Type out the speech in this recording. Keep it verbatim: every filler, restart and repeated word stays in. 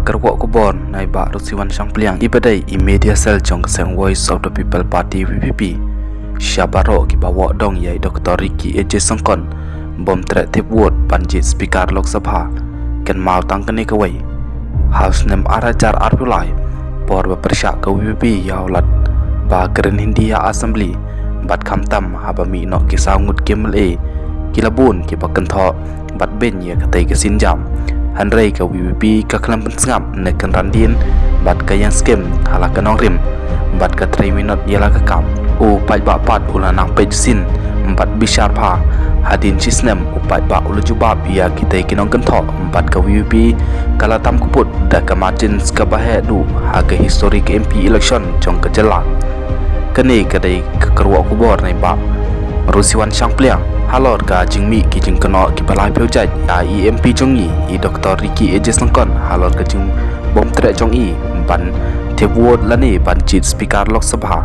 Kyrwoh khubor na i Bah Rusiwan Shangpliang, iba dei i media cell jong ka seng Voice of the People Party, V P P. Sha baroh kiba wad dong ïa i Doktor Ricky A J Syngkon bym treh thep vote ban jied Speaker Lok Sabha. Kynmaw tang kane kawei, ha u snem ar hajar arphew lai, por ba pyrshah ka V P P ïa u Lat Bah Kiren Hindi ha Assembly, bad khamtam haba mih noh ki saw ngut ki M L A, ki la bun kiba kynthoh bad beiñ ïa katei ka sienjam. Hynrei ka V P P ka khlem pynsngap ne kynran dien bad ka ïeng skhem ha la ka nongrim bad ka trei minot ïa la ka kam. U paidbah pat u la nang peit sien bad bishar bha. Hadien shi snem u paidbah u la jubab ïa kitei ki nongkynthoh bad ka V P P ka la tam kput da ka margins kaba heh duh ha ka history ka M P election jong ka jylla. Kane ka dei ka kyrwoh khubor na i Bah Rusiwan Shangpliang halor ka jingmih ki jingkynnoh kiba laiphew jait ïa i M P jong ngi, i Doktor Ricky A J Syngkon, halor ka jingbym treh jong i ban thep vote lane ban jied Speaker Lok Sabha.